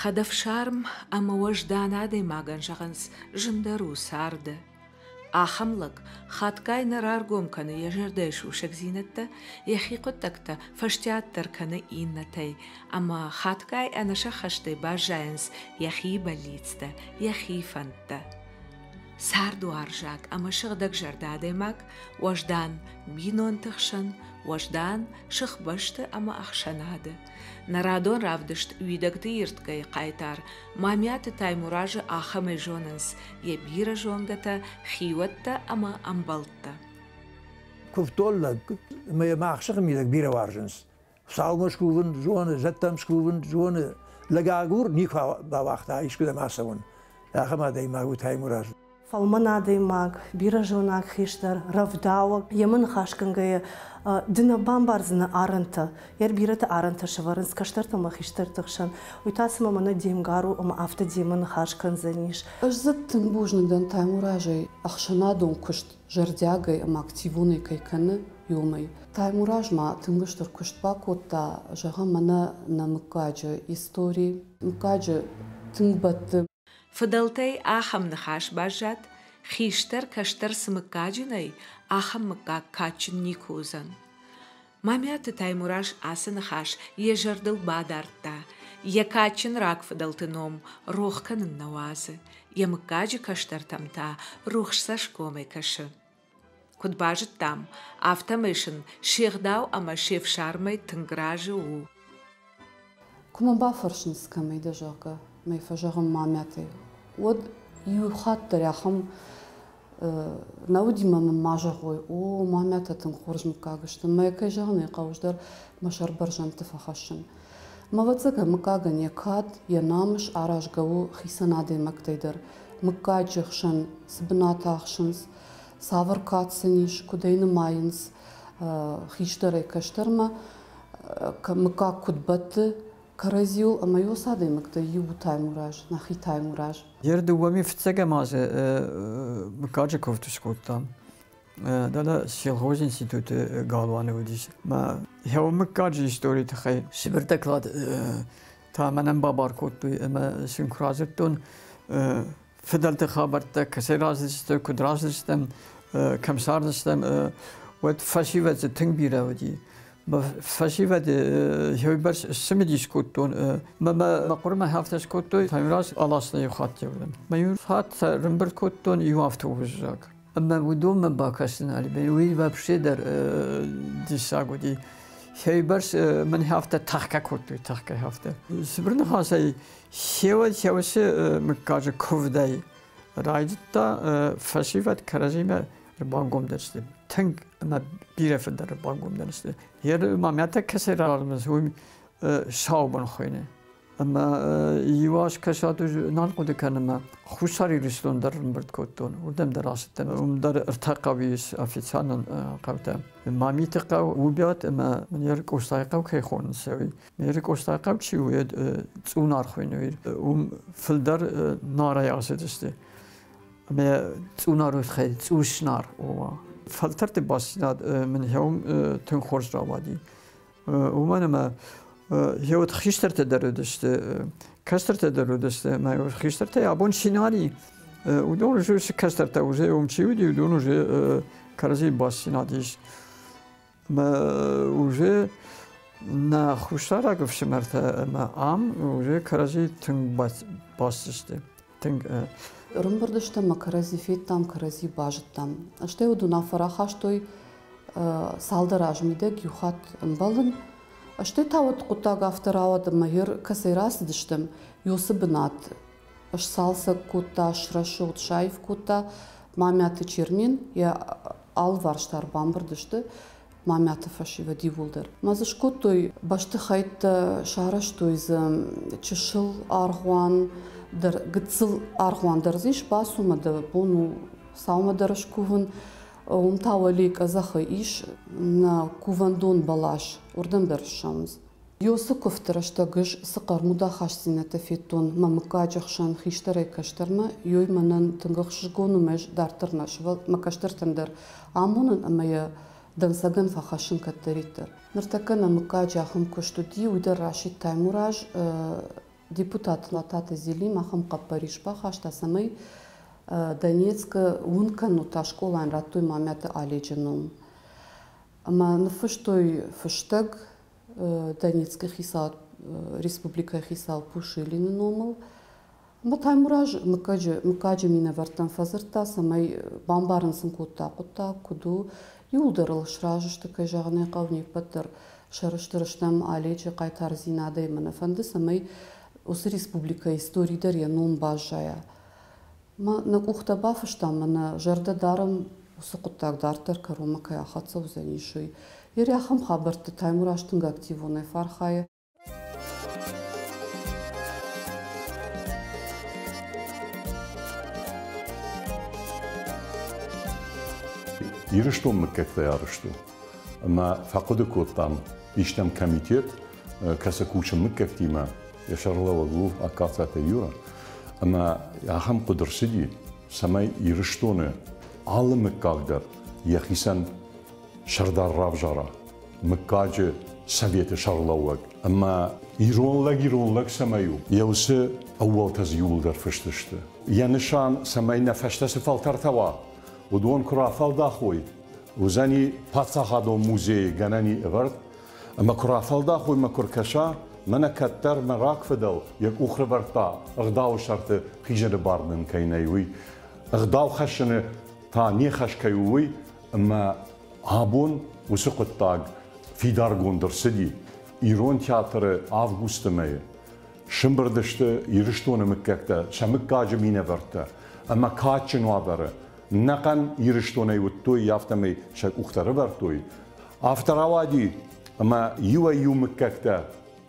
Хӕдӕфсарм ӕмӕ уӕздан адӕймагӕн зӕгъынц, зындӕр у царды. Ахӕм лӕг хатгай нӕ раргом кӕны йӕ зӕрдӕйы сусӕгдзинӕдтӕ, йӕхи хъуыддӕгтӕ фӕстиатдӕр кӕны иннӕтӕй ӕмӕ хатгай ӕнӕсӕххӕстӕй баззайынц йӕхи бӕллицтӕ, йӕхи фӕндтӕ. Цардуарзаг ӕмӕ сыгъдӕгзӕрдӕ адӕймаг уӕздан бинонты хсӕн, уӕздан сыхбӕсты ӕмӕ ӕхсӕнады. Нӕ радон равдыст Уидӕгты ирдгӕйы хъайтар Мамиаты Таймуразы ахӕмӕй зонынц йӕ бирӕ зонгӕтӕ, хиуӕттӕ ӕмӕ ӕмбӕлттӕ. Куывдон лӕг ӕмӕ йӕ мӕхсыхы мидӕг бирӕ уарзынц. Хуыцаумӕ скувын зоны, зӕдтӕм скувын зоны. Лӕгагур никуы бауагъта искуыдӕм ацӕуын. Ахӕм адӕймаг у Таймураз. Фӕлмӕн адӕймаг, бирӕзонаг хистӕр, рӕвдауӕг. Йемӕ ныхасгӕнгӕйӕ ды нӕ бамбардзынӕ арӕнтӕ. Йӕ бирӕтӕ арӕнтӕ сӕвӕрынц кӕстӕртӕ ӕмӕ хистӕрты хсӕн. Уый та цыма мӕнӕ де мгар у ӕмӕ афтӕ демӕ ныхас кӕндзӕнис. Ӕз дзы тынг бузныг дӕн Таймуразӕй, ӕхсӕнадон куыст зӕрдиагӕй ӕмӕ активонӕй кӕй кӕны, уымӕй. Таймураз ма тынг стыр куыст бакодта, зӕгъӕм, мӕнӕ нӕ мыггаджы истори, мыггаджы тынг бӕтты. Фыдӕлтӕй ахӕм ныхас баззад, хистӕр кӕстӕр цы мыггаджы нӕй, ахӕм мыггаг кадджын никуы уыдзӕн. Мамиаты Таймураз ацы ныхас йӕ зӕрдыл бадардта, йӕ кадджын рагфыдӕлты ном рох кӕнын нӕ уадзы, йӕ мыггаджы кӕстӕртӕм та рухс цӕсгомӕй кӕсы. Куыд базыдтам, афтӕмӕй сын се гъдау ӕмӕ се фсармӕй тынг разы у. Куы мӕ бафӕрсынц, кӕмӕй дӕ, зӕгъгӕ, мӕ фӕзӕгъын мамӕтӕй, уӕд иу хатт дӕр ахӕм нӕ уыди мӕ мын ма зӕгъой, о, мамӕтӕ тынг хорз мыггаг сты, мӕ кӕй зӕгъын ӕй хъӕуы, дӕр мӕ сӕр бӕрзӕндты фӕхӕссын. Мӕ ӕвӕццӕгӕн, мыггагӕн йӕ кад, йӕ намыс аразгӕ у хицӕн адӕймӕгтӕй дӕр. Мыггаджы хсӕн цы бынат ахсынц, цавӕр кад сын ис, куыд ӕй нымайынц хистӕрӕй кӕстӕрмӕ, мыггаг куыд бӕтты кӕрӕдзиуыл ӕмӕ иу адӕймӕгтӕ иу у Таймураз, нӕхи Таймураз. Йе рдыууӕми фыццӕгӕм азы мыггаджы куывд скодтам. Дӕлӕ сельхозинституты галуаны уыдис. Мӕ хеуы мыггаджы историйы тыххӕй цыбыр доклад та мӕнӕн бабар кодтой ӕмӕ сын куы радзырдтон фыдӕлты хабӕрттӕ, кӕцӕй рацыдысты, куыд рацыдыстӕм, кӕм цардыстӕм, уӕд фӕсивӕд дзы тынг бирӕ уыди. Фӕсивӕды уыйбӕрц сцымыдис кодтон. Мӕ мӕ хъуырмӕ афтӕ скодтой, Таймураз аласны иу хатт уыдон. Мӕ иу хатт ӕрӕмбырд кодтон иу автобусзаг. Ӕмӕ уыдонмӕ бакӕсын уый вообще дӕр диссаг уыди. Уыйбӕрц мын афтӕ тӕхгӕ кодтой, тӕхгӕ афтӕ. Цыбыр ныхасӕй, сеуӕ-сеусы мыггаджы куывдӕй райдыдта фӕсивӕд кӕрӕдзимӕ ӕрбангомдӕр сты. Тынг ӕмӕ бирӕ фылдӕр ӕрбангомдӕр сты. Йе мамӕтӕ кӕцӕй рармынц, уый саубон хуыйны. Ӕмӕ иу аз кӕсад нал хъуыды кӕнын ӕмӕ Хуссар Ирыстон дӕр ӕмбырд кодтон, уырдӕм дӕр ацыдтӕн. Уым дӕр ӕртӕ хъӕуы ис официалон хъӕутӕ. Мамиты хъӕу Убиат ӕмӕ Мӕнӕ Къостайы хъӕу кӕй хонынц, уый. Мӕнӕ Къостайы хъӕу чи у, Цъунар хуыйны, уым фылдӕр нарӕй ацыдысты. Ӕмӕ Цъунар тыххӕй Цъуснар, ома. Фӕлтӕрты бастдзинад мын уым тынг хорз рауади. Уымӕн ӕмӕ йе хистӕртӕ дӕр уыдысты, кӕстӕртӕ дӕр уыдысты, ӕмӕ хистӕртӕй абон чи нал и, уыдон уже цы кӕстӕртӕ уже уым чи уыди, уыдон уже кӕрӕдзийы бастдзинад ис. Ӕмӕ уже нӕ хуссараг ӕфсымӕртӕ ӕмӕ ам уже кӕрӕдзи тынг баст сты. Тынг Ӕрӕмбырд стӕм ӕмӕ кӕрӕдзи федтам, кӕрӕдзи базыдтам. Стӕй уыд уынаффӕ рахастой цалдӕр азы мидӕг иу хатт ӕмбӕлын. Стӕй та уӕд хъуыддаг афтӕ рауад, ӕмӕ йер кӕцӕй рацыдыстӕм, уыцы бынат сцалцӕг кодта, срӕсугъд, саив кодта. Мамиаты Чермен йӕ алыварс та ӕрбамбырд сты. Мамиаты фӕсивӕд иууылдӕр. Ӕмӕ дзы скодтой бӕстыхӕйттӕ, сарӕзтой дзы чысыл аргъуан дӕр, гыццыл аргъуан дӕр дзы ис, бацу мӕ дӕ бон у саумӕ дӕр скувын. Уым та уӕле къӕдзӕхы ис нӕ кувӕндон бӕлас, уырдӕм дӕр ссӕуынц. Ёсы куывты рӕстӕг ӕз цы хъӕрмуд ахастдзинӕдтӕ федтон мӕ мыггаджы хсӕн хистӕрӕй-кӕстӕрмӕ, ёй мӕнӕн тынг ӕхсызгон у мӕ ӕз дарддӕр мӕ сывӕл мӕ кӕстӕртӕн дӕр амонын ӕмӕ йӕ дӕнцӕгӕн фӕхӕссын кӕддӕриддӕр. Ныртӕккӕ нӕ мыггаджы ахӕм куыст уыди, уый дӕр расидт Таймураз, депутат Лататы Зелим ахӕм хъӕппӕрис бахаста, цӕмӕй Донецкы уынг кӕннод та скъолайӕн радтой Мамиаты Оледжы ном. Ӕмӕ ныффыстой фыстӕг Донецкы хицауад, республикӕйы хицау Пушилины номыл. Ӕмӕ Таймураз мыггаджы, мыггаджы минӕвӕрттӕм фӕдзырдта, цӕмӕй бамбарын сын кодта хъуыддаг, куыд у. Иуылдӕр ыл сразы сты, кӕй зӕгъын ӕй хъӕуы, не ппӕт дӕр сӕрыстыр стӕм Оледжы хъайтардзинадӕй ӕмӕ нӕ фӕнды, цӕмӕй уыцы республикӕйы истори дӕр йӕ ном баззайа. Мӕ нӕ къухтӕ бафыстам ӕмӕ нӕ зӕрдӕ дарӕм, уыцы хъуыддаг дарддӕр кӕронмӕ кӕй ахӕццӕ уыдзӕнис, уый. Йе ахӕм хабӕртты Таймураз тынг активонӕй фӕархайы. Ирыстон мыггӕгтӕй арӕзт у. Ӕмӕ фӕхъуыды кодтам, истӕм комитет, кӕцы кусы мыггӕгтимӕ, йӕ сӕргълӕууӕг у Аккацаты Юра. Ӕмӕ ахӕм хъуыды рцыди, цӕмӕй Ирыстоны алы мыггаг дӕр йӕхицӕн сӕрдар равзара, мыггаджы советы сӕргълӕууӕг. Ӕмӕ ирон лӕг ирон лӕг цӕмӕй у, йӕ уыцы ӕууӕлтӕ дзы иууылдӕр фыст сты. Йӕ нысан, цӕмӕй нӕ фӕстӕ цы фӕлтӕртӕ уа, уыдон куы рафӕлдахой, уыдзӕни паддзахадон музейы гӕнӕни ӕвӕрд, ӕмӕ куы рафӕлдахой мӕ куы ркӕса, мӕнӕ кӕддӕр мӕ рагфыдӕл йӕ къух рывӕрдта ӕгъдауы сӕрты хизыны бар нын кӕй нӕй, уый. Ӕгъдау хӕссыны та не хӕс кӕй у, уый, ӕмӕ абон уыцы хъуыддаг фидаргонд ӕрцыди. Ирон театры августы мӕйы сымбырд сты Ирыстоны мыггӕгтӕ, сӕ мыггаджы минӕвӕрттӕ ӕмӕ кадджын уавӕры нӕхъӕн Ирыстонӕй уыдтой, афтӕмӕй сӕ къухтӕ рывӕрдтой. Афтӕ рауади, ӕмӕ иуӕй-иу мыггӕгтӕ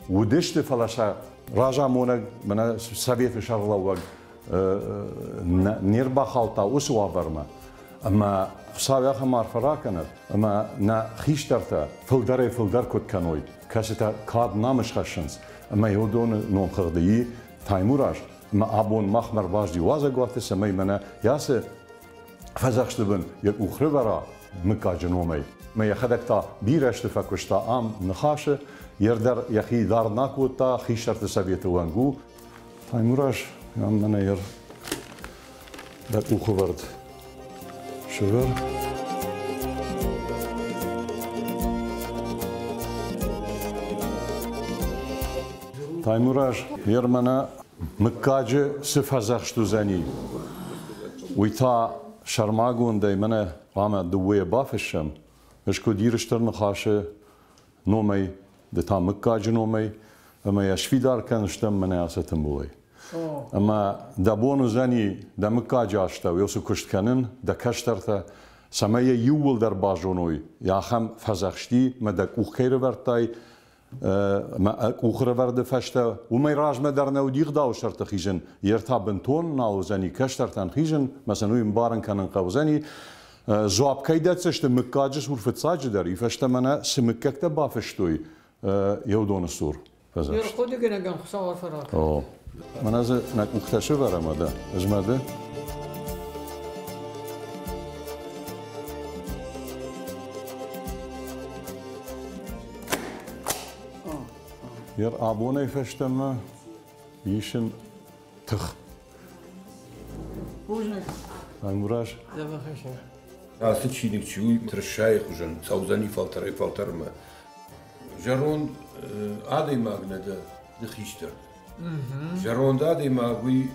уыдысты, фӕлӕ сӕ разамонӕг, мӕнӕ советы сӕргълӕууӕг не рбахаудта уыцы уавӕрмӕ. Ӕмӕ Хуыцау ахӕм арфӕ ракӕнӕд, ӕмӕ нӕ хистӕртӕ фылдӕрӕй-фылдӕр куыд кӕной, кӕцытӕ кад намыс хӕссынц, ӕмӕ уыдоны номхыгъды и Таймураз, ӕмӕ абон махмӕ ӕрбазди уазӕгуаты, цӕмӕй мӕнӕ ацы фӕдзӕхсты бын йӕ къух рывӕра мыггаджы номӕй. Мӕ йӕхӕдӕг та бирӕ азты фӕкуыста ам Ныхасы, йе рдӕр йӕхи дард нӕ кодта, хистӕрты советы уӕнг у. Таймураз, ам мӕнӕ йӕ дӕ къухывӕрд сывӕр. Таймураз, ер мӕнӕ мыггаджы цы фӕдзӕхст уыдзӕни, уый та сӕрмагондӕй мӕнӕ хъуамӕ дыууӕйӕ бафыссӕм. Ӕз куыд Ирыстыр Ныхасы номӕй, ды та мыггаджы номӕй, ӕмӕ йӕ сфидар кӕндзыстӕм мӕнӕ ацы тымбылӕй. Ӕмӕ дӕ бон уыдзӕни дӕ мыггаджы астӕу уыцы куыст кӕнын, дӕ кӕстӕртӕ, цӕмӕй йӕ иууылдӕр базоной, ахӕм фӕдзӕхсти мӕ дӕ къух кӕй рывӕрдтай, мӕ къухрӕвӕрды фӕстӕ уымӕй размӕ дӕр нӕ уыди ӕгъдауы сӕрты хизын, йе ртӕ бынтон нал уыдзӕни кӕстӕртӕн хизын, мӕ сын уый ӕмбарын кӕнын хъӕудзӕни. Дзуапп кӕй дӕтдзысты мыггаджы цур фыццаджыдӕр, и фӕстӕмӕ нӕ цы мыггӕгтӕ бафыстой, йе уыдоны цур. Ӕрхъуыдыгӕнӕгӕн Хуыцау арфӕ ракӕнӕд. Мӕнӕ дзы нӕ къухтӕ сывӕрӕм ӕдӕ, ӕз мӕ ды. Ер абонӕй фӕстӕмӕ исын тых. Бузныг. Аймураз. Ацы чиныг чи у, тырысайы хуызӕн цӕудзӕни фӕлтӕрӕй-фӕлтӕрмӕ. Зӕронд адӕймаг нӕ дӕ, ды хистӕр. Зӕронд адӕймаг уый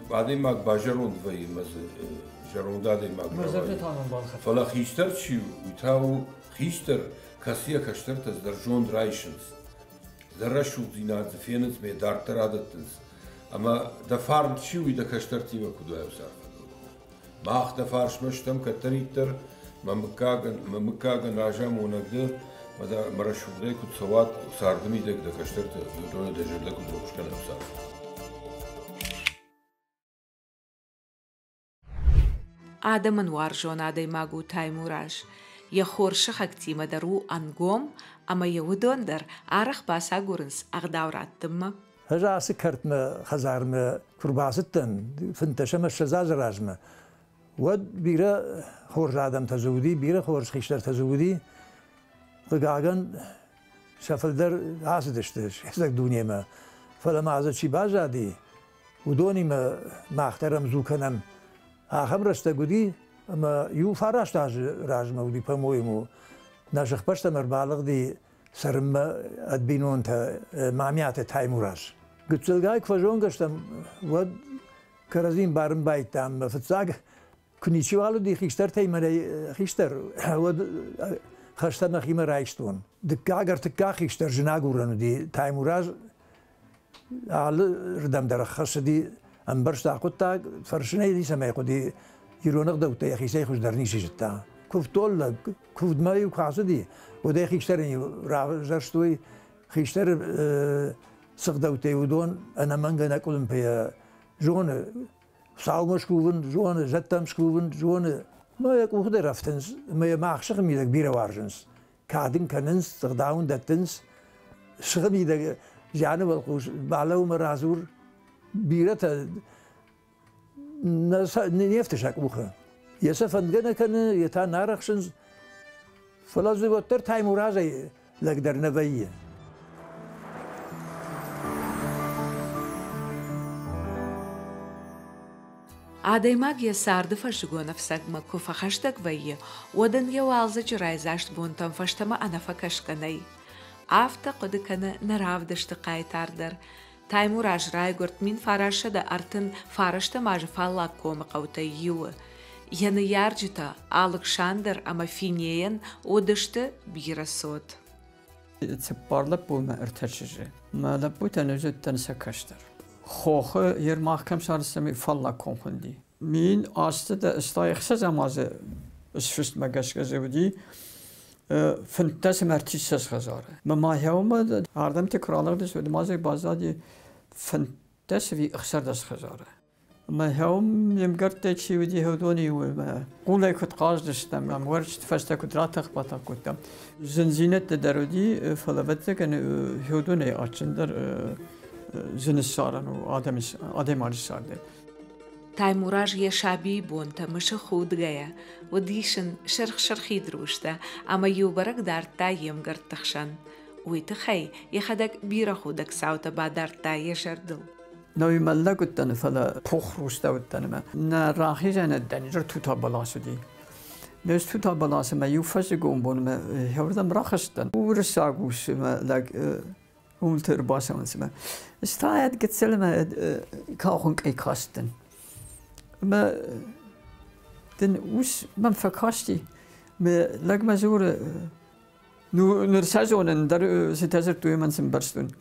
адӕймаг базӕронд вӕййы ӕмӕ дзы зӕронд адӕймаг рауайы. Фӕлӕ хистӕр чи у, уый та у хистӕр, кӕцыйӕ кӕстӕртӕ дӕр зонд райсынц. Дӕ рӕсугъддзинад дзы фенынц ӕмӕ дарддӕр адӕттынц. Ӕмӕ дӕ фарн чи у, уый дӕ кӕстӕртимӕ куыд уай, уыцы арфӕ дӕ уӕд. Мах дӕ фарсмӕ стӕм кӕддӕриддӕр. Мӕ мыггагӕн разамонӕг дӕ, мӕ рӕсугъдӕй куыд цӕуат царды мидӕг дӕ кӕстӕртӕ, уыдоны дӕ зӕрдӕ куыд рухс кӕна цард. Адӕмӕн уарзон адӕймаг у Таймураз. Йӕ хорз сыхӕгтимӕ дӕр у ӕнгом, ӕмӕ йӕ уыдон дӕр арӕх бацагурынц ӕгъдау раттынмӕ. Ӕз ацы кӕртмӕ хӕдзармӕ куы рбацыдтӕн 25 ӕмӕ 20 азы размӕ, уӕд бирӕ хорз адӕмтӕ дзы уыди, бирӕ хорз хистӕртӕ дзы уыди. Хъыгагӕн, сӕ фылдӕр ацыдысты се дунемӕ. Фӕлӕ ма дзы чи баззади, уыдонимӕ мах дӕр ӕмдзу кӕнӕм. Ахӕм рӕстӕг уыди, ӕмӕ иу 9 азы размӕ уыди, по-моему, нӕ сыхбӕстӕм ӕрбалыгъди цӕрынмӕ ӕд бинонтӕ Мамиаты Таймураз. Гыццылгай куы фӕзонгӕ стӕм, уӕд кӕрӕдзийы барын байдтам. Фыццаг куы ничиуал уыди хистӕртӕй мӕнӕй хистӕр, уӕд хӕстӕ мӕхимӕ райстон. Дыккаг, ӕртыккаг хистӕр зынагурӕн уыди. Таймураз алы рдӕм дӕр ӕххӕссыди, ӕмбӕрста хъуыддаг, фӕрсынӕй ницӕмӕй хъуыди, ирон ӕгъдӕуттӕ йӕхицӕй хуыздӕр ничи зыдта. Куывддон лӕг, куывдмӕ-иу куы ацыди, уӕд ӕй хистӕрӕн-иу равзӕрстой, хистӕры цы гъдӕуттӕй уыдон ӕнӕмӕнг ӕнӕкъуылымпыйӕ зоны. Хуыцаумӕ скувын зоны, зӕдтӕм скувын зоны. Мӕ йӕ къухы дӕр ӕфтынц, ӕмӕ йӕ махсыхы мидӕг бирӕ уарзынц. Кад ын кӕнынц, ӕгъдау ын дӕттынц. Сыхы мидӕг зианы уӕлхъус балӕумӕ радзур. Бирӕтӕ не фты сӕ къухы. Йӕ сӕ фӕндгӕ нӕ кӕны, йӕ та нӕ арӕхсынц. Фӕлӕ дзы уӕддӕр Таймуразӕй лӕгдӕр нӕ вӕййы. Адӕймаг йӕ царды фӕззыгон ӕфцӕгмӕ куы фӕхӕстӕг вӕййы, уӕд ын йӕ уалдзӕджы райдзаст бонтӕм фӕстӕмӕ ӕнӕфӕкӕсгӕ нӕй. Афтӕ хъуыды кӕны нӕ равдысты хъайтар дӕр. Таймураз райгуырд 1939 азы фаллаг комы хъӕутӕй иуы. Йӕ ныййарджытӕ Алыксандр ӕмӕ Финейӕн уыдысты бирӕ цот. Цыппар лӕппумӕ ӕртӕ чызджы. Мӕ лӕппутӕн ӕз уыдтӕн сӕ кӕстӕр. Хохы Ермах кӕм сарӕзтам, фаллаг ком хуынди. 1086 азы сфыстмӕ гӕсгӕ дзы уыди 15 ӕмӕ 30 хӕдзары. Мӕ ма хъӕумӕ ардӕмты куы ралыгъдысты, уӕд ма дзы баззади 15 ӕви 16 хӕдзары. Мӕ хъӕуы ме мгӕрттӕй чи уыди, уыдон-иу мӕ хъулӕй куыд хъазыдыстӕм, ӕмӕ уӕрджыты фӕстӕ куыд ратӕх-батӕх кодтам. Зындзинӕдтӕ дӕр уыди, фӕлӕ, ӕвӕццӕгӕн, уыдонӕй адджындӕр зын ссарӕн у адӕймаджы царды. Таймураз йӕ сабийы бонтӕ мысы худгӕйӕ, уыдис ын сырх-сырхид рустӕ ӕмӕ-иу бӕрӕг дардта йе мгӕртты хсӕн. Уый тыххӕй йӕхӕдӕг бирӕ худӕг цаутӕ бадардта йӕ зӕрдыл. Науи мӕллӕг уыдтӕн, фӕлӕ пух рустӕ уыдтӕн ӕмӕ нӕ рахизӕны дӕнджыр тута бӕлас уыди. Ме тута бӕласы мӕ иу фӕззыгон бонмӕ хӕрдӕм рахызтӕн. Уырыссаг ус мӕ лӕг уымты ӕрбацӕуынц мӕ. Стайӕд гыццыл мӕ каухынкъӕй кастӕн. Ӕмӕ дын ус мӕм фӕкасти. Мӕ лӕг мӕ дзуры, ну, ныр сӕ зонын, дӕр цытӕ дзырдтой, мӕн сын бӕрстон.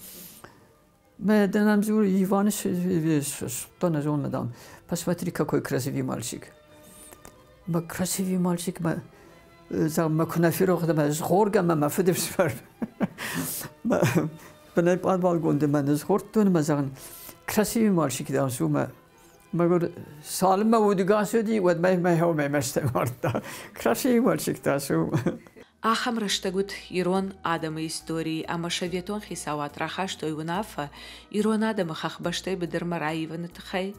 Мӕ дӕн дзуры, Иван, что на зон, мадам, посмотри, какой красивый мальчик. Мӕ красивый мальчик, мӕ мӕ куы нӕ ферох мӕ згъоргӕ мӕ мӕ фыды фсымӕр. Бынӕй пъадвалгонды мӕ нызгъордтон мӕ зӕгъын, красивый мальчик, дам, су мӕ. Мӕгуыр цалынмӕ удыгас уыди, уӕдмӕ мӕ хӕумӕ мӕстӕй мардта. Красивый мальчик та су. Ахӕм рӕстӕг уыд ирон адӕмы историйы ӕмӕ советон хицауад рахастой уынаффӕ ирон адӕмы хӕхбӕстӕй быдырмӕ раивыны тыххӕй.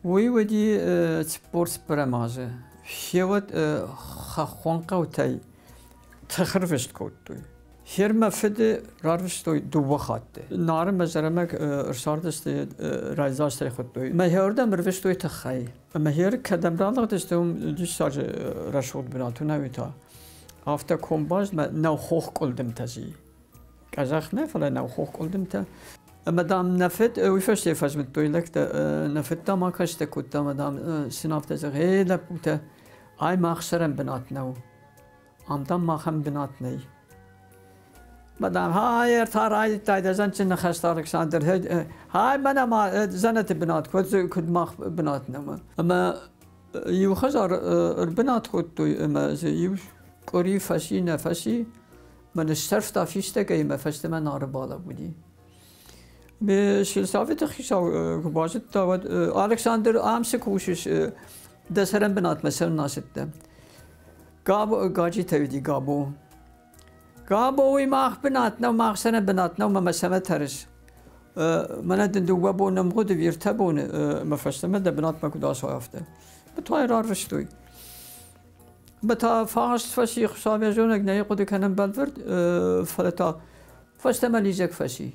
Уый уыди 44 азы. Хеуӕд хӕххон хъӕутӕй тыхырвыст кодтой. Хер мӕ фыды рарвыстой дыууӕ хатты. Нары мӕ зӕрӕмӕг ӕрцардысты райдзастӕй хуыдтой. Мӕ хердӕм ӕрвыстой тыххӕй. Ӕмӕ хер кӕдӕм ралыгъдысты, уым диссаджы рӕсугъд бынат у нӕуи та. Афтӕ комбазмӕ нӕухох къуылдымтӕ зи. Къӕдзӕх нӕ, фӕлӕ нӕухох къуылдымтӕ. Ӕмӕ, дам, нӕ фыд, уый фӕсте фӕзмыдтой лӕгтӕ, нӕ фыд, дам, акӕстӕ кодта ӕмӕ, дам, сын афтӕ зӕгъы, эй, лӕппутӕ, ай мах цӕрӕн бынат нӕу. Ам, дам, махӕн бынат нӕй. Мадам, хай, ӕртӕ райдыдтай дӕ зӕнджын ныхӕстӕ, Александр. Хай, мӕнӕ ма дзӕнӕты бынат, куыд мах бынат нӕу. Ӕмӕ Иу хӕдзар ӕрбынат кодтой ӕмӕ дзы иу къуыри фӕци, нӕ фӕци, мӕ ныссӕрфта фистӕгӕй ӕмӕ фӕстӕмӕ Нары балӕууыди. Сельсоветы хицау куы базыдта, уӕд Александр, ам цы кусыс, дӕ цӕрӕн бынатмӕ цӕуын ацыдтӕ? Габо, Гаджитӕ уыди Габо. Габо, уый мах бынат нӕу, мах цӕрӕн бынат нӕу, мӕ цӕмӕ тӕрыс? Мӕнӕ дын дыууӕ боны ӕмгъуыд ӕви ӕртӕ боны мӕ фӕстӕмӕ дӕ бынатмӕ куыд ацӕуай, афтӕ. Бытуай рарвыстой. Быта фарст фӕци, Хуыцау йӕ зонӕг, нӕ хъуыды кӕнӕм бӕлвырд, фӕлӕ та фӕстӕмӕ лидзӕг фӕци.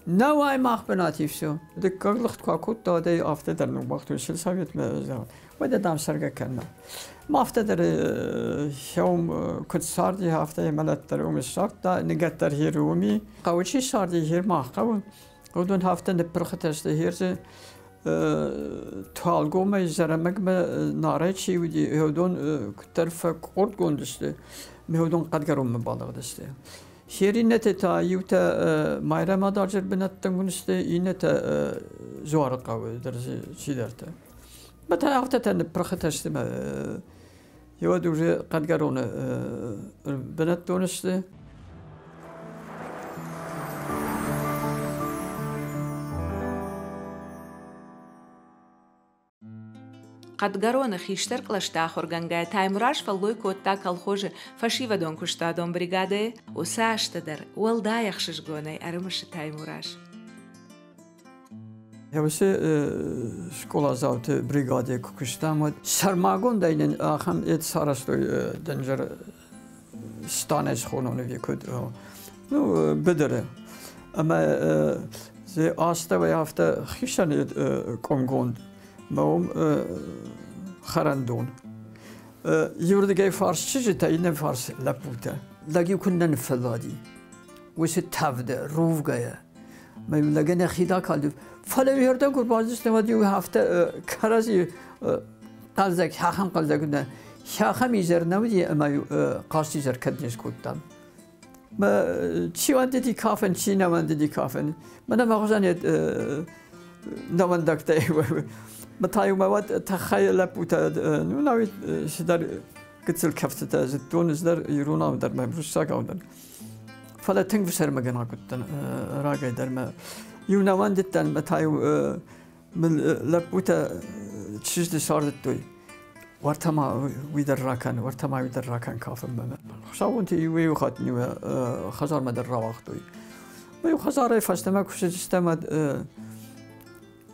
Нӕу ай мах бынат и все. Дыккаг лыгъд куы акодта, уӕд ӕй афтӕ дӕр ныууагътой сельсоветмӕ, уӕдӕ, дам, цӕргӕ кӕнӕм. Ма афтӕ дӕр хӕум куыд царди, афтӕ йӕ мӕлӕт дӕр уым ссардта, ныгӕд дӕр хер уыми. Хъӕуы чи царди, хер мах хъӕуы, уыдон афтӕ ныппырхытӕ сты херзы Туалгомӕй Зӕрӕмӕгмӕ Нарӕй чи уыди, уыдон куыддӕр фӕкъордгонд сты, уыдон хъӕдгӕронмӕ балыгъдысты. Хериннӕтӕ та иутӕ Майрӕмададжы бынӕттӕм уынысты, иннӕтӕ Дзуарыхъӕуы дӕр чидӕртӕ. Мӕ та афтӕтӕ ныппырхытӕ сты мӕ уӕд уже хъӕдгӕроны бынӕттон сты. Хъӕдгӕроны хистӕр кълӕсты ахуыргӕнгӕ Таймураз фӕллой кодта колхозы фӕсивӕдон куыстадон бригадӕйы. Уыцы азты дӕр уӕлдай ӕхсызгонӕй ӕрымысы Таймураз. Уыцы скъоладзауты бригадӕйы куы куыстам, уӕд сӕрмагондӕй нын ахӕм ед сарӕзтой дынджыр станӕй схонон ӕви куыд, ну, быдыры. Ӕмӕ дзы астӕуӕй афтӕ хицӕн къуымгонд, мӕ уым хӕрӕндон. Иуырдыгӕй фарс чызджытӕ, иннӕ фарс лӕппутӕ. Лӕг-иу куыннӕ ныффӕллади, уыцы тӕвды, рувгӕйӕ. Мӕ лӕгӕн йӕхи ракалди. Фӕлӕ уыйӕрдӕм куы рбацыдыстӕм, уӕд-иу афтӕ кӕрӕдзи хъӕлдзӕг, ахӕм хъӕлдзӕг нӕ, ахӕм изӕр нӕ уыди, ӕмӕ-иу хъазтизӕр кӕд не скодтам. Чи уӕндыди кафын, чи нӕ уӕндыди кафын. Мӕнӕ мӕ хуызӕн нӕуӕндӕгтӕй. Мӕ та-иу мӕ уӕд тӕххӕй лӕппутӕ, ну, науид цыдӕр гыццыл кӕфтытӕ зыдтон ӕз дӕр, иронау дӕр мӕ руссагау дӕр. Фӕлӕ тынг фсӕрмыгӕнаг уыдтӕн рагӕй дӕр мӕ. Иу нӕ уӕндыдтӕн, мӕ та-иу мын лӕппутӕ чызджы сардыдтой. Уӕртӕ ма уый дӕр ракӕн, уӕртӕ ма уый дӕр ракӕн кафынмӕ. Хуыцаубонты иу хатт хӕдзармӕ дӕр рауагътой. Иу хӕдзарӕй фӕстӕмӕ куы цыдыстӕм, уӕд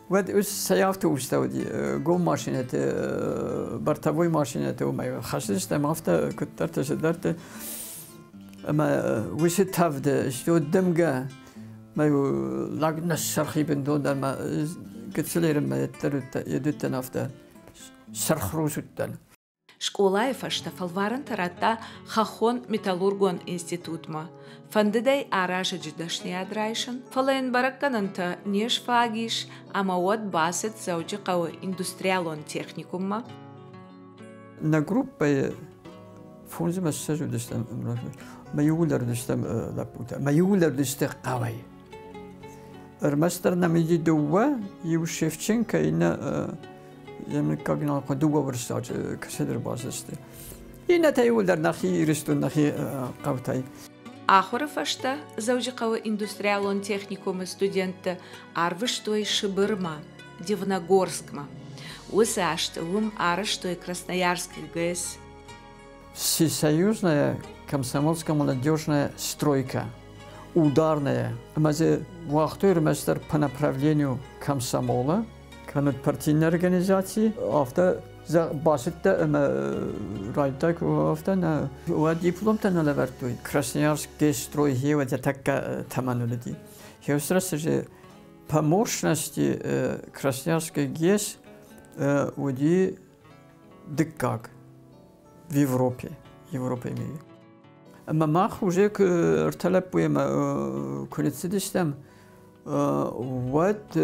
уӕд ус цӕй автобустӕ уыди, гом машинӕты, бортовой машинӕты уымӕй хӕссыдыстӕм афтӕ куыддӕрты, цыдӕрты. Ӕмӕ уыцы тӕвды стӕй дымгӕ, мӕ лӕг ныссырхи бынтондӕр мӕ гыццыл ерынмӕ йеддӕр афтӕ сырхрус уыдтӕн. Скъолайы фӕстӕ фӕлварӕнтӕ радта Хӕххон металлургон институтмӕ. Фӕндыд ӕй аразӕджы дӕсныйад райсын, фӕлӕ йын бӕрӕггӕнӕнтӕ не сфаг ис ӕмӕ уӕд бацыд Дзӕуджыхъӕуы индустриалон техникуммӕ. Нӕ группӕйы фондз ӕмӕ ссӕдз уыдыстӕм, мӕ иууылдӕр уыдыстӕм лӕппутӕ, мӕ иууылдӕр уыдысты хъӕуӕй. Ӕрмӕстдӕр нӕм иди дыууӕ, иу Шевченко, иннӕ йӕ мыггаг нал хъуыд, дыууӕ уырыссаджы кӕцыдӕр бацыдысты. Иннӕтӕ иууылдӕр нӕхи Ирыстон, нӕхи хъӕутӕй. Ахуыры фӕстӕ Дзӕуджыхъӕуы индустриалон техникумы студенттӕ арвыстой Сыбырмӕ, Дивногорскмӕ. Уыцы азты уым арӕзтой Красноярскы ГЭС. Всесоюзная комсомольско-молодежная стройка, ударная. Ӕмӕ дзы уагътой ӕрмӕстдӕр по направлению комсомола, кӕнӕ партийной организаци, афтӕ бацыдтӕ ӕмӕ райдыдтай афтӕ нӕ уӕд дипломтӕ нӕ лӕвӕрдтой. Красноярск ГЭСстрой гъеуӕд йӕ тӕккӕ тӕмӕн уыди. Хеусрӕстӕджы по мощности Красноярская ГЭС уыди дыккаг в Европе, Европӕйы мире. Ӕмӕ мах уже ӕртӕ лӕппуемӕ куы ныццыдыстӕм, уӕд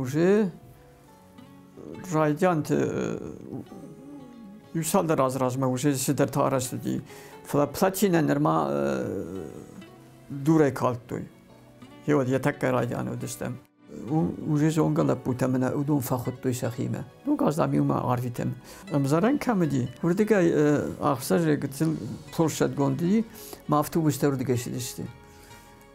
уже райдианты иу цалдӕр азы размӕ уже цыдӕртӕ арӕзт уыди. Фӕлӕ плотинӕ нырма дурӕй калдтой. Гъеуӕд йӕ тӕккӕ райдианы уыдыстӕм. Уже зонгӕ лӕппутӕ мӕнӕ уыдон фӕхуыдтой сӕхимӕ. Ног аз, дам, иумӕ арвитӕм. Ӕмдзӕрӕн кӕм уыди, уырдыгӕй ӕхсӕзы гыццыл площадгонд уыди, мӕ автобустӕ уырдыгӕй цыдысты.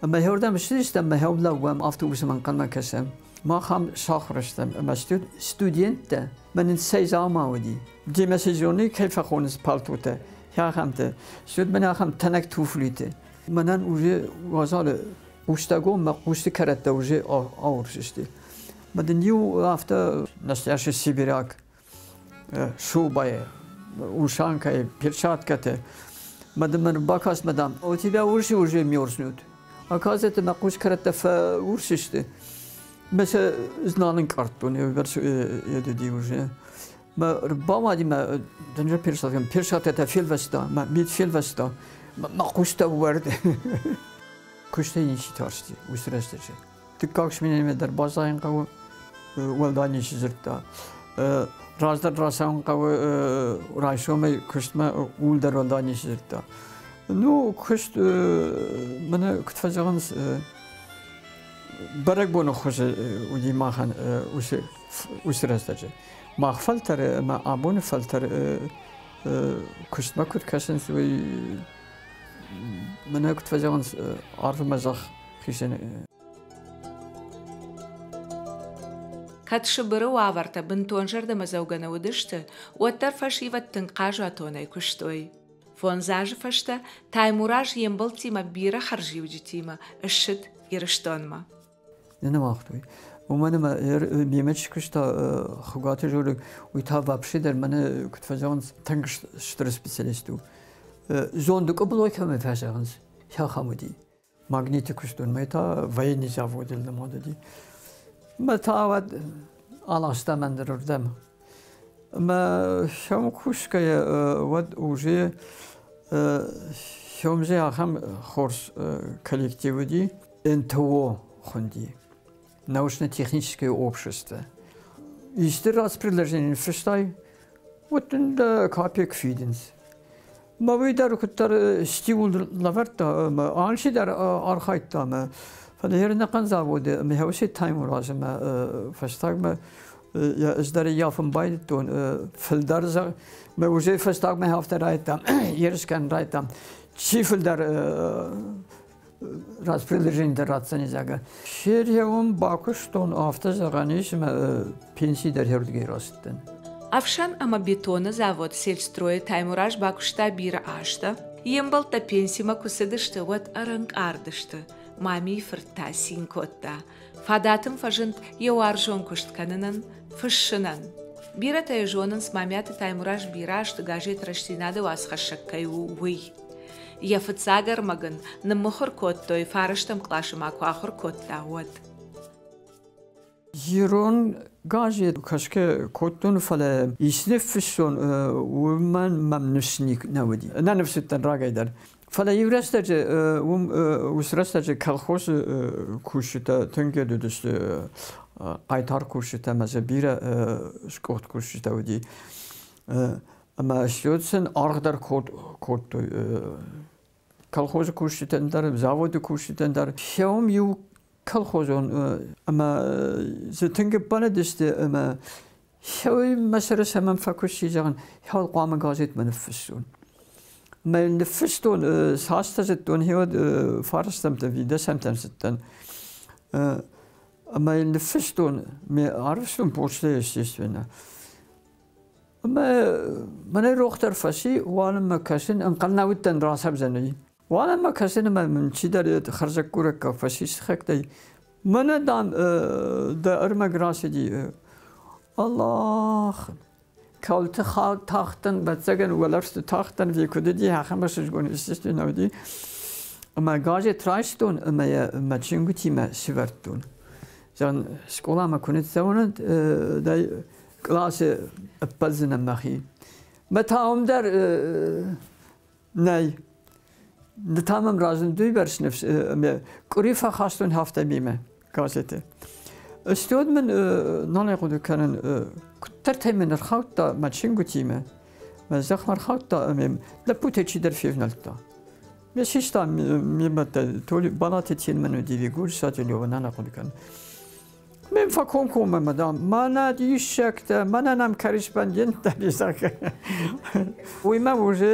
Ӕмӕ хӕрдӕм ссыдыстӕм, ӕмӕ хӕм лӕууӕм, автобусмӕ ӕнхъӕлмӕ кӕсӕм. Мах ам сахуыр стӕм, ӕмӕ студенттӕ, мӕ нын цӕй дзаума уыди. Демӕсезоны кӕй фӕхонынц палтотӕ, ахӕмтӕ. Студ мӕн ахӕм тӕнӕг туфлиты. Мӕнӕн уже уазалы хъустӕгон мӕ хъусты кӕрӕттӕ уже аурс сты. Мӕ дын иу афтӕ настоящий сибиряк шубайы, ушанкӕйы, перчаткӕты. Мӕ дын мӕн бакаст, мадам, у тебя уши уже мерзнут. Оказывается, мӕ хъус кӕрӕттӕ фӕурс сты. Мӕ сӕ знал ӕнкъардтон, едыди уже. Мӕ бауади мӕ дынджыр перчаткӕ, перчаткӕтӕ фелвӕста, мӕ мит фелвӕста, мӕ хъустӕ уӕрд. Куыстӕй ничи тарсти уыцы рӕстӕджы. Дыккаг сменӕмӕ дӕр баззайын хъӕуы, уӕлдай ничи дзырдта. Раздӕр рацӕуын хъӕуы райсомӕй куыстмӕ, ууыл дӕр уӕлдай ничи дзырдта. Ну, куыст, мӕнӕ куыд фӕзӕгъынц, бӕрӕгбоны хуызы уыди махӕн уыцы рӕстӕджы. Мах фӕлтӕры ӕмӕ абоны фӕлтӕр куыстмӕ куыд кӕсынц, уый мӕнӕ куыд фӕзӕгъынц, арв ӕмӕ зӕхх хицӕн. Кӕд Сыбыры уавӕртӕ бынтон зӕрдӕмӕдзӕугӕ нӕ уыдысты, уӕддӕр фӕсивӕд тынг хъазуатонӕй куыстой. 5 азы фӕстӕ Таймураз йе мбӕлттимӕ бирӕ хӕрзиуджытимӕ ссыд Ирыстонмӕ. Нӕ ныуагътой. Уымӕн ӕмӕ мемӕ чи куыста Хуыгаты Жорик, уый та вообще дӕр мӕнӕ куыд фӕзӕгъынц, тынг стыр специалист у. Зонды къуыбылой кӕмӕй фӕзӕгъынц, ахӕм уыди. Магниты куыстон, мӕ та военный заводыл нымад уыди. Мӕ та уӕд аласта мӕн дӕр. Ӕмӕ сӕм кусгӕйӕ уӕд уже сӕмзе ахӕм хорз коллектив уыди, НТО хуынди, научно-техническое общество. Исты раз предложение фыстай, вот дын дӕ капек фидынц. Мӕ уый дӕр куыддӕр стимул лӕвӕрдта ӕмӕ алчидӕр архайдта ӕмӕ фӕлӕ ӕнӕхъӕн заводы ӕмӕ уыцы Таймураз ӕмӕ фӕстагмӕ ӕз дӕр ӕййафын байдыдтон фылдӕр мӕ уже фӕстагмӕ афтӕ райдтам ерыс кӕнын райдтам чи фылдӕр распределение дӕр ратдзӕни, зӕгъгӕ. Серьеон бакуыстон, афтӕ зӕгъӕн ис, ӕмӕ пенси дӕр хӕрдгӕй рацыдтӕн. Ӕфсӕн ӕмӕ бетоны завод «Сельстрой» Таймураз бакуыста бирӕ азтӕ. Йе мбӕлттӕ пенсимӕ куы цыдысты, уӕд ӕрӕнкъард сты. Мамийы фырт та цин кодта. Фадат ын фӕзынд йӕ уарзон куыст кӕнынӕн, фыссынӕн. Бирӕтӕ йӕ зонынц, Мамиаты Таймураз бирӕ азты газет «Рӕстдзинад»-ы уацхӕссӕг кӕй у, уый. Йӕ фыццаг ӕрмӕг ын ныммыхуыр кодтой, фарӕстӕм къласы ма куы ахуыр кодта, уӕд. Ирон газет кӕсгӕ кодтон, фӕлӕ исты ныффыссон, уымӕн мӕм ныфс нӕ уыди. Нӕ ныфс уыдтӕн рагӕй дӕр. Фӕлӕ иу рӕстӕджы, уым уыцы рӕстӕджы колхозы кусджытӕ тынг уыдысты хъайтар кусджытӕ ӕмӕ дзы бирӕ скъуыхт кусджытӕ уыди. Ӕмӕ стӕй сын аргъ дӕр кодтой колхозы кусджытӕн дӕр, заводы кусджытӕн дӕр. Сӕум иу колхозон ӕмӕ дзы тынг ӕппӕлыдысты ӕмӕ сӕуый мӕ сӕры цӕмӕн фӕкуысти, зӕгъын, хъуамӕ газетмӕ ныффыссон. Мӕ ныффыстон, цастӕ зыдтон, гъеуӕд фарстӕмтӕ, видӕсӕмтӕм цыдтӕн. Ӕмӕ йын ныффыстон, ме арвыстон почтӕ, естественно. Ӕмӕ мӕнӕй рох дӕр фӕци, уалынмӕ кӕсын, ӕнхъӕл нӕ уыдтӕн рацӕудзӕни. Уалынмӕ кӕсын ӕмӕ мын чидӕр хӕрзӕггурӕггаг фӕци сыхӕгтӕй. Мӕнӕ, дам, дӕ ӕрмӕг рацыди. Аллах! Кӕуылты тахтӕн, ӕвӕццӕгӕн, уӕлӕрвты тахтӕн, ви куыд уыди, ахӕм ӕхсызгон, естественно, уыди. Ӕмӕ газет райстон ӕмӕ йӕ мӕ чингуытимӕ сывӕрдтон. Зӕгъын, скъоламӕ куы ныццӕуон, дӕ къласы ӕппӕлдзынӕн мӕхи. Мӕ та уым дӕр нӕй. Ды та мӕм разынд уыйбӕрц ныфс, ӕмӕ къуыри фӕхастон афтӕ мемӕ газеты. Стӕй мын нал хъуыды кӕнын, куыддӕртӕй мын ӕрхаудта мӕ чингуытимӕ, мӕ зӕхмӕ ӕрхаудта ӕмӕ лӕппутӕй чидӕр февнӕлдта. Ме систа мемӕ Балаты Тельман уыди, Гурсаты Лева, нал хъуыды кӕнын. Мӕм фӕкомкоммӕ, мадам, мӕнӕ диссӕгтӕ, мӕнӕ нӕм корреспонденттӕ, зӕгъгӕ. Уый мӕ уже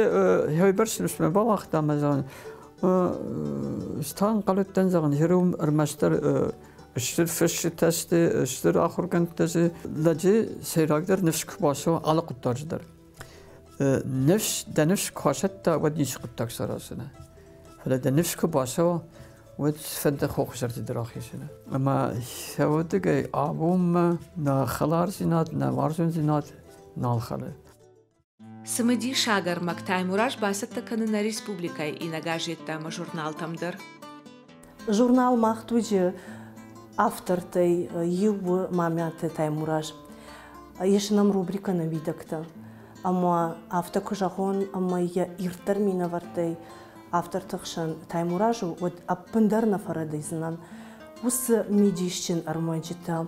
хойбӕрц ныфсмӕ бауагъта ӕмӕ зӕгъын, стӕн хъӕлыдтӕн, зӕгъын, херум ӕрмӕстдӕр стыр фысджытӕ сты, стыр ахуыргӕндтӕ сты. Лӕджы сӕйрагдӕр ныфс куы бацӕуа алы хъуыддаджы дӕр. Ныфс, дӕ ныфс куы асӕтта, уӕд ницы хъуыддаг сараздзынӕ. Фӕлӕ дӕ ныфс куы бацӕуа, уӕд фӕнды хохы сӕрты дӕр ахизыны. Ӕмӕ сӕуӕдыгӕй абонмӕ нӕ хӕлардзинад, нӕ уарзондзинад нал хӕлы. Цымыдисаг ӕрмӕг Таймураз бацӕттӕ кӕны нӕ республикӕйы иннӕ газеттӕ ӕмӕ журналтӕм дӕр. Журнал «Мах дуджы» автортӕй иу у Мамиаты Таймураз. Ис нӕм рубрикӕ «Нӕ уидӕгтӕ». Ӕмӕ афтӕ куы зӕгъон, ӕмӕ йӕ ирддӕр минӕвӕрттӕй авторты хсӕн Таймураз у, уӕд ӕппындӕр нӕ фӕрӕдыйдзынӕн. Уыцы мидисджын ӕрмӕджытӕ,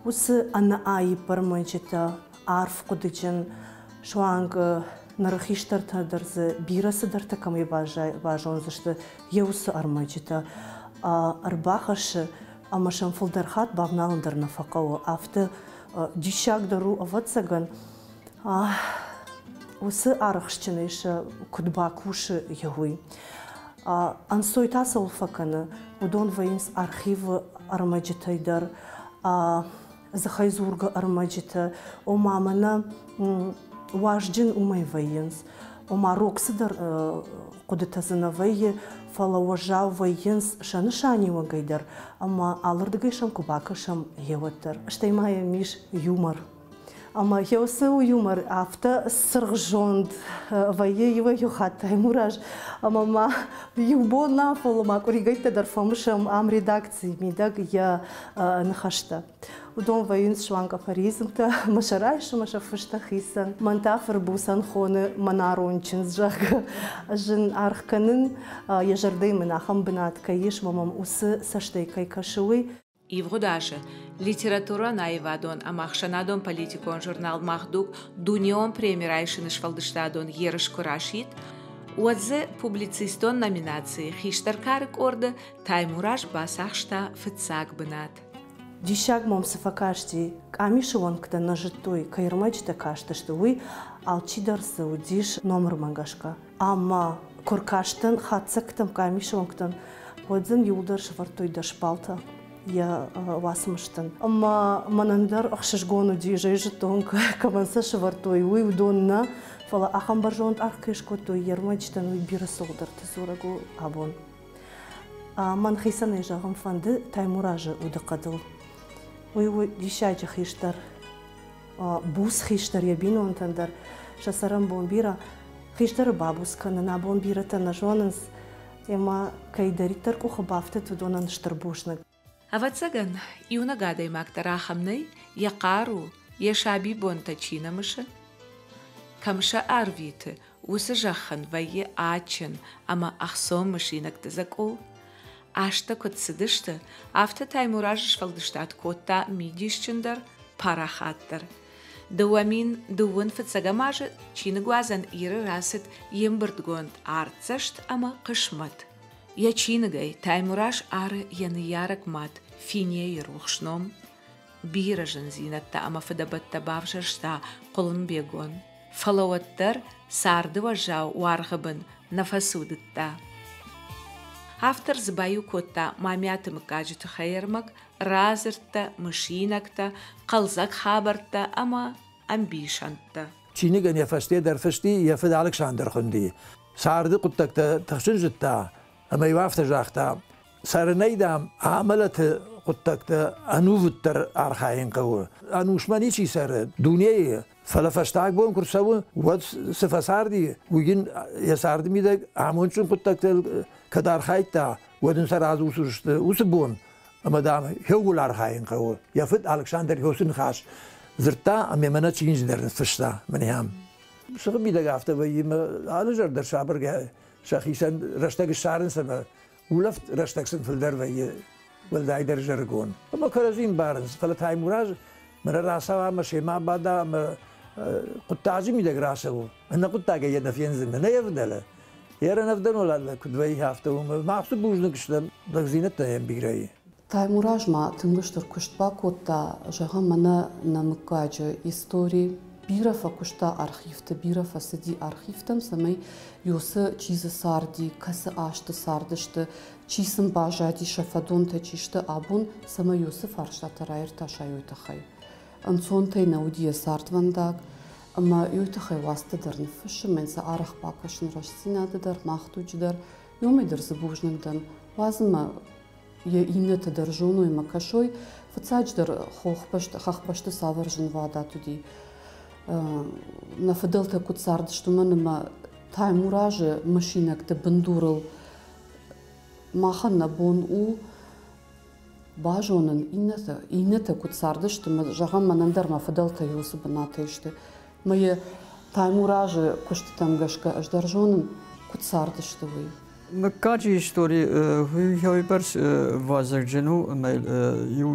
уыцы ӕнӕаипп ӕрмӕджытӕ, арф хъуыдыджын, суанг ныры хистӕртӕ дӕр дзы бирӕ цыдӕртӕ кӕмӕй базондзысты, йӕ уыцы ӕрмӕджытӕ ӕрбахӕссы ӕмӕ сӕм фылдӕр хатт бавналын дӕр нӕ фӕхъӕуы. Афтӕ диссаг дӕр у, ӕвӕццӕгӕн, уыцы арӕхстджынӕй сӕ куыд бакусы, йӕ уый. Ӕнцой та цӕуыл фӕкӕны, уыдон вӕййынц архивы ӕрмӕджытӕй дӕр, дзыхӕй дзургӕ ӕрмӕджытӕ, ома мӕнӕ уазджын уымӕй вӕййынц, ома рог цыдӕр хъуыдытӕ дзы нӕ вӕййы, фӕлӕ уӕззау вӕййынц сӕ нысаниуӕгӕй дӕр ӕмӕ алырдыгӕй сӕм куы бакӕсӕм, гъеуӕд дӕр. Стӕй ма йӕм ис юмор. Ӕмӕ уыцы юмор афтӕ цыргъзонд вӕййы иуӕй-иу хатт Таймураз, ӕмӕ ма иу бон нӕ, фӕлӕ ма къуыригӕйттӕ дӕр фӕмысӕм ам редакцийы мидӕг йӕ ныхӕстӕ. Уыдон вӕййынц суанг афоризмтӕ, мӕ сӕ райсы, мӕ сӕ фыста хицӕн. Мӕн та фырбуцӕн хоны мӕнарон чындз, зӕгъгӕ. Ӕз ын аргъ кӕнын, йӕ зӕрдӕйы мын ахӕм бынат кӕй ис, ӕмӕ мӕм уыцы цӕстӕй кӕй кӕсы, уый. Ивгъуыд азы литературон-аивадон ӕмӕ ӕхсӕнадон-политикон журнал «Мах дуг» дунеон преми райсыны сфӕлдыстадон ерыс куы расидт, уӕд дзы публицистон номинацийы хистӕр кары къорды Таймураз бацахста фыццаг бынат. Диссаг мӕм цы фӕкасти, къамисы уӕнгтӕ нӕ зыдтой, кӕй ӕрмӕджытӕ кастысты, уый, алчидӕр дзы уыдис номырмӕ гӕсгӕ. Ӕмӕ куы ркастӕн хатдзӕгтӕм къамисы уӕнгтӕн, уӕд дзы иуылдӕр сӕвӕрдтой дӕс баллтӕ йӕ уацмыстӕн. Ӕмӕ мӕнӕн дӕр ӕхсызгон уыди, ӕз зыдтон, кӕмӕн сӕ сӕвӕрдтой, уый уыдон нӕ, фӕлӕ ахӕм бӕрзонд аргъ кӕй скодтой йе рмӕджытӕн, уый бирӕ цӕуылдӕрты дзурӕг у абон. Мӕн хицӕнӕй зӕгъын фӕнды Таймуразы удыхъӕдыл. Уый у диссаджы хистӕр, буц хистӕр йӕ бинонтӕн дӕр, сӕ цӕрӕнбон бирӕ. Хистӕры бабуц кӕнын абон бирӕтӕ нӕ зонынц, ӕмӕ кӕйдӕриддӕр къухы бафтыд, уыдонӕн стыр бузныг. Ӕвӕццӕгӕн, иунӕг адӕймаг дӕр ахӕм нӕй, йӕ хъару, йӕ сабибонтӕ чи нӕ мысы. Кӕм сӕ ӕрвиты, уыцы зӕххӕн вӕййы адджын ӕмӕ ӕхцон мысинӕгты дзӕкъул. Азтӕ куыд цыдысты, афтӕ Таймуразы сфӕлдыстад кодта мидисджындӕр, парахатдӕр. 2000 фыццӕгӕм азы чиныгуадзӕн Иры рацыд йе мбырдгонд Артдзӕст ӕмӕ хъысмӕт. Йӕ чиныгӕй Таймураз ары йӕ ныййарӕг мад Финейы рухс ном. Бирӕ зындзинӕдтӕ ӕмӕ фыдӕбӕттӕ бавзӕрста Хъуылымбегон. Фӕлӕ уӕддӕр царды уӕззау уаргъы бын нӕ фӕцудыдта. Автор дзы баиу кодта Мамиаты мыггаджы тыххӕй ӕрмӕг, радзырдтӕ, мысинӕгтӕ, хъӕлдзӕг хабӕрттӕ ӕмӕ ӕмбисӕндтӕ. Чиныгӕн йӕ фӕсте дӕр фысти, йӕ фыд Алыксандр хуынди. Царды хъуыддӕгтӕ тыхджын зыдта, ӕмӕ-иу афтӕ загъта, цӕрынӕй, дам, амӕлӕты хъуыддӕгтӕ ӕнувыддӕр архайын хъӕуы. Ӕнусмӕ ничи цӕры дунейы, фӕлӕ фӕстаг бон куы рцӕуы, уӕд цы фӕцарди, уый йын йӕ царды мидӕг амондджын хъуыддӕгтыл кӕд архайдта, уӕд ын сӕ радзурдзысты уыцы бон, ӕмӕ, дам, хеуыл архайын хъӕуы. Йӕ фыд Александр Хёсы ныхас дзырдта ӕмӕ мӕнӕ чиныджы дӕр ныффыста мӕнӕ ам. Сыхы мидӕг афтӕ вӕййы, мӕ алы зӕрдӕ сабыргай сӕхицӕн рӕстӕг ссарынц ӕмӕ улӕфт рӕстӕг сын фылдӕр вӕййы, уӕлдайдӕр зӕрыгон. Ӕмӕ кӕрӕдзи мбарынц, фӕлӕ Таймураз мӕнӕ рацӕуа ӕмӕ семӕ бада ӕмӕ хъуыддаджы мидӕг рацӕуы. Ӕнӕ хъуыддагӕй йӕ нӕ фендзынӕ, нӕ йӕ вдӕлы. Йӕ рӕнӕвдӕн куыд вӕййы, афтӕ уымӕ. Мах дзы бузныг стӕм, лӕгдзинӕдтӕ йӕм бирӕ и. Таймураз ма тынг стыр куыст бакодта, зӕгъӕм, мӕнӕ нӕ мыггаджы истори. Бирӕ фӕкуыста архивты, бирӕ фӕцыди архивтӕм, цӕмӕй уыцы чи дзы царди, кӕцы азты цардысты, чи сын баззади, сӕ фӕдонтӕ чи сты абон, цӕмӕй уыцы фарстатӕ раиртасай, уый тыххӕй. Ӕнцонтӕй нӕ уыди йӕ цардвӕндаг, ӕмӕ уый тыххӕй уацтӕ дӕр ныффыссын, мӕн сӕ арӕх бакӕсын Рӕстдзинады дӕр, Мах дуджы дӕр. Иумӕ дӕр дзы бузныг дӕн. Уадз ӕмӕ йӕ иннӕтӕ дӕр зоной ӕмӕ кӕсой, фыццаджыдӕр хохбӕсты, хӕхбӕсты цавӕр зынвадат уыди. Нӕ фыдӕлтӕ куыд цардысты, уымӕн ӕмӕ Таймуразы мысинӕгты бындурыл махӕн нӕ бон у базонын, иннӕтӕ куыд цардысты, зӕгъӕм, мӕнӕн дӕр мӕ фыдӕлтӕ уыцы бынатӕй сты. Мӕ йӕ Таймуразы куыстытӕм гӕсгӕ ӕз дӕр зонын, куыд цардысты, уый. Мыггаджы истори уыйбӕрц вазыгджын у, ӕмӕ иу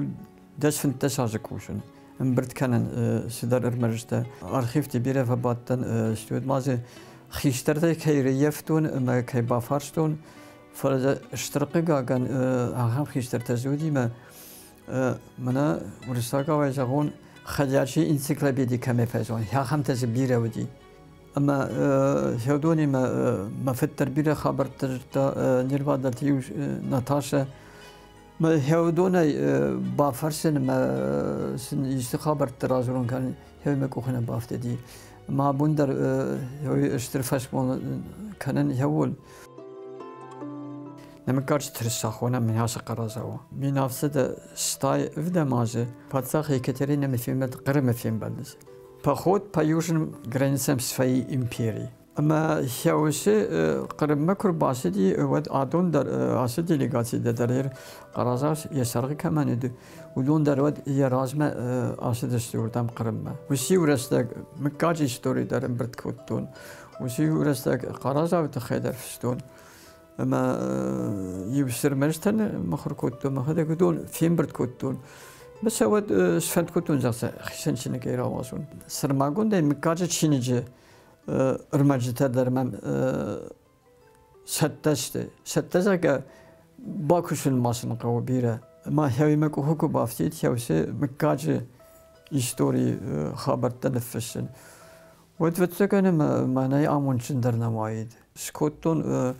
10-15 азы кусын, ӕмбырд кӕнын цыдӕр ӕрмӕджытӕ. Архивты бирӕ фӕбадтӕн, стӕй ма дзы хистӕртӕй кӕй рыййӕфтон ӕмӕ кӕй бафарстон, фӕлӕ стыр хъыгагӕн ахӕм хистӕртӕ дзы уыди, мӕ мӕнӕ уырыссагау зӕгъон, ходячий энциклопеди кӕмӕй фӕзон, ахӕмтӕ дзы бирӕ уыди. Ӕмӕ Хеудонимӕ мӕ фыд дӕр бирӕ хабӕрттӕ зыдта, не рвадӕлты иу Наташӕ. Мӕ Хеудонӕй бафӕрсын ӕмӕ сын исты хабӕрттӕ радзурын кӕнын Хеуи мӕ къухы нӕ бафтыди. Мӕ абон дӕр Хеуи стыр фӕсмон кӕнын Хеуыл. Нӕ мыггаджы тырыса хонӕм мын ацы Хъарадзау. 1787 азы паддзах Екатеринӕ фембӕлд Хъырымы фембӕлд. Поход по южным границам своей империи. Ӕмӕ Хӕуысы Хъырыммӕ куы рбацыди, уӕд адон дӕр, ацы делегаци дӕр йӕ Хъарадзау йӕ сӕргъы кӕмӕн уыд, уыдон дӕр уӕд йӕ размӕ ацыдысты уырдӕм Хъырыммӕ. Уыцы-иу рӕстӕг мыггаджы истори дӕр ӕмбырд кодтон, уыцы-иу рӕстӕг Хъарадзауы тыххӕй дӕр фыстон. Ӕмӕ иу сырмӕзтӕн мыхуыр кодтон, мӕхӕдӕг уыдон фембырд кодтон. Мӕ сӕ уӕд сфӕнд кодтон, зӕгъ, хицӕн чиныгӕй рауадзон. Сӕрмагондӕй мыггаджы чиныджы ӕрмӕджытӕ дӕр мӕм цӕттӕ сты. Цӕттӕ, зӕгъгӕ, бакусын ма сын хъӕуы бирӕ. Ма хӕуимӕ къухы куы бафтид, хӕусы мыггаджы историйы хабӕрттӕ ныффыссын, уӕд, ӕвӕццӕгӕн, мӕнӕй амондджындӕр нӕ уаид. Скодтон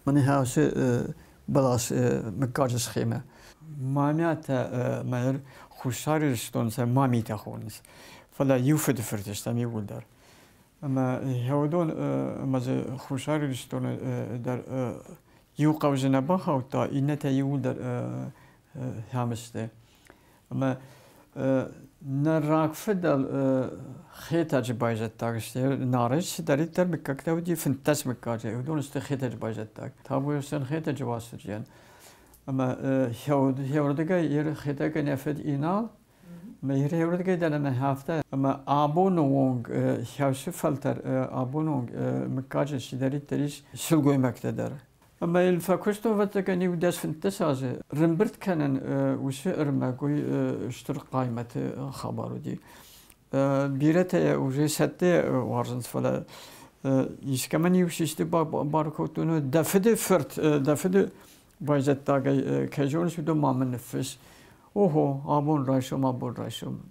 мӕнӕ ацы бӕлас мыггаджы схемӕ. Мамиатӕ мӕ Хуссар Ирыстон сӕ мамитӕ хонынц, фӕлӕ иу фыды фырт стӕм иууылдӕр. Ӕмӕ уыдон ӕмӕ дзы Хуссар Ирыстоны дӕр иу хъӕу дзы нӕ бахаудта, иннӕтӕ иууылдӕр хӕмысты. Ӕмӕ нӕ рагфыдӕл Хетӕджы байзӕддаг сты. Нары цыдӕриддӕр мыггӕгтӕ уыди, 15 мыггаджы, уыдон сты Хетӕджы байзӕддаг. Табуйӕн Хетӕджы Уастырджийӕн. Ӕмӕ хеуырдыгӕй Ир Хетӕгӕн йӕ фыд Инал, ӕмӕ Ир хеуырдыгӕй дӕр ӕмӕ афтӕ. Ӕмӕ абоны онг хӕсы фӕлтӕр, абоны онг мыггаджы цыдӕриддӕр ис сылгоймӕгтӕ дӕр. Ӕмӕ йыл фӕкуыстон, ӕвӕццӕгӕн, иу 10-15 азы. Рымбырд кӕнын уыцы ӕрмӕг, уый стыр хъаймӕты хабар уыди. Бирӕтӕ йӕ уже цӕттӕ уарзынц, фӕлӕ искӕмӕн-иу систы бар кодтон, дӕ фыды фырт, дӕ фыды байзӕддагӕй кӕй зоныс, уыдон ма мын ныффысс. Охо, абон райсом, абон райсом.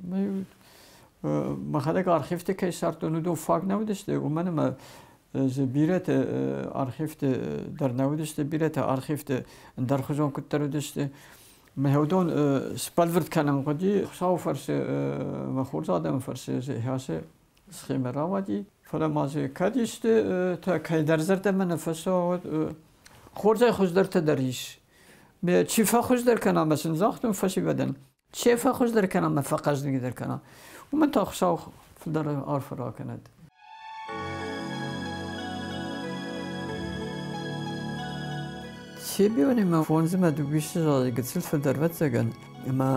Мӕхӕдӕг архивты кӕй ссардтон, уыдон фаг нӕ уыдысты, уымӕн ӕмӕ дзы бирӕты архивты дӕр нӕ уыдысты, бирӕтӕ архивты ӕндӕрхуызон куыддӕр уыдысты. Мӕ уыдон сбӕлвырд кӕнын хъуыди, Хуыцауы фӕрцы, мӕ хорз адӕмы фӕрцы ацы схемӕ рауади. Фӕлӕ ма дзы кӕд исты кӕйдӕр зӕрдӕмӕ нӕ фӕцӕуа, уӕд хорзӕй хуыздӕртӕ дӕр ис. Чи фӕхуыздӕр кӕна, мӕ сын загътон фӕсивӕдӕн, чи фӕхуыздӕр кӕна, мӕ фӕхъӕздыгдӕр кӕна, уымӕн та Хуыцау фылдӕр арфӕ ракӕнӕд. Себионимӕ фондзмӕ дыууиссӕдз азы гыццыл фылдӕр ӕвӕццӕгӕн, ӕмӕ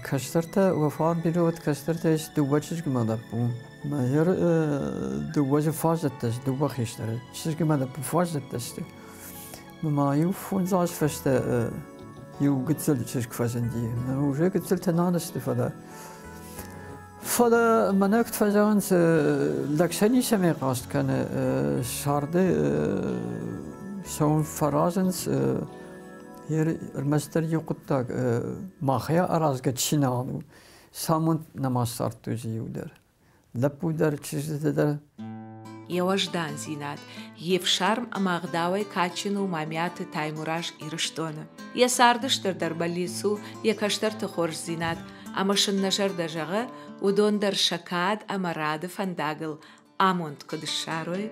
кӕстӕртӕ уӕ бирӕ уӕд кӕстӕртӕ ис дыууӕ чызгмӕ лӕппу. Мӕ дыууӕ дзы фаззӕттӕ сты, дыууӕ хистӕры. Чызгмӕ лӕппу фаззӕттӕ сты. Ма иу фондз азы фӕстӕ иу гыццыл чызг фӕзынди. Уже гыццылтӕ нал сты, фӕлӕ мӕнӕ куыд фӕзӕгъынц, лӕг сӕ ницӕмӕй хъаст кӕны, сӕрды цӕуын фӕразынц. Ӕрмӕстдӕр иу хъуыддаг махӕй аразгӕ чи нал у, самонд нӕма ссардтой дзы иу дӕр. Лӕппу дӕр, чызджытӕ дӕр. Йӕ уӕздандзинад, йе фсарм ӕмӕ ӕгъдауӕй кадджын у Мамиаты Таймураз Ирыстоны. Йӕ царды стырдӕр бӕллиц у йӕ кӕстӕрты хорздзинад, ӕмӕ сын нӕ зӕрдӕ зӕгъы, уыдон дӕр сӕ кад ӕмӕ рады фӕндагыл амонд куыд ссарой,